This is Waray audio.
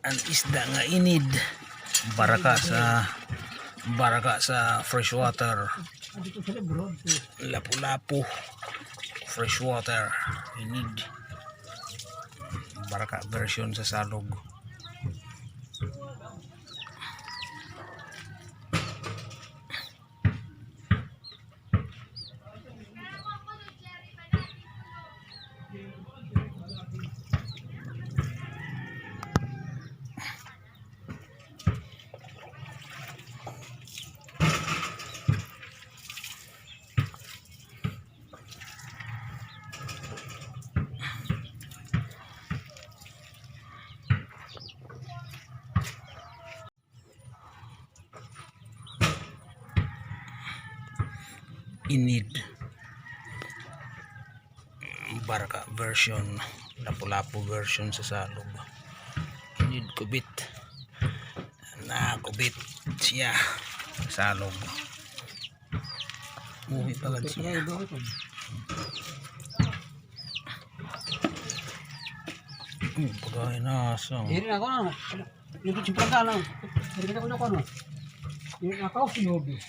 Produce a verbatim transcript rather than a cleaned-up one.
An isda nga inid, baraka sa, baraka sa freshwater. Lapu-lapu, freshwater, inid. Baraka version sa salog. Inid. Baraka version, lapu-lapu version sa salog. Inid kubit. Nakubit siya sa salog. Buhi pa gad siya. Hmm, pagkain na asang. Diri na ako na. Dito si Praga na. Diri na ako na. Diri na ako si Yobi.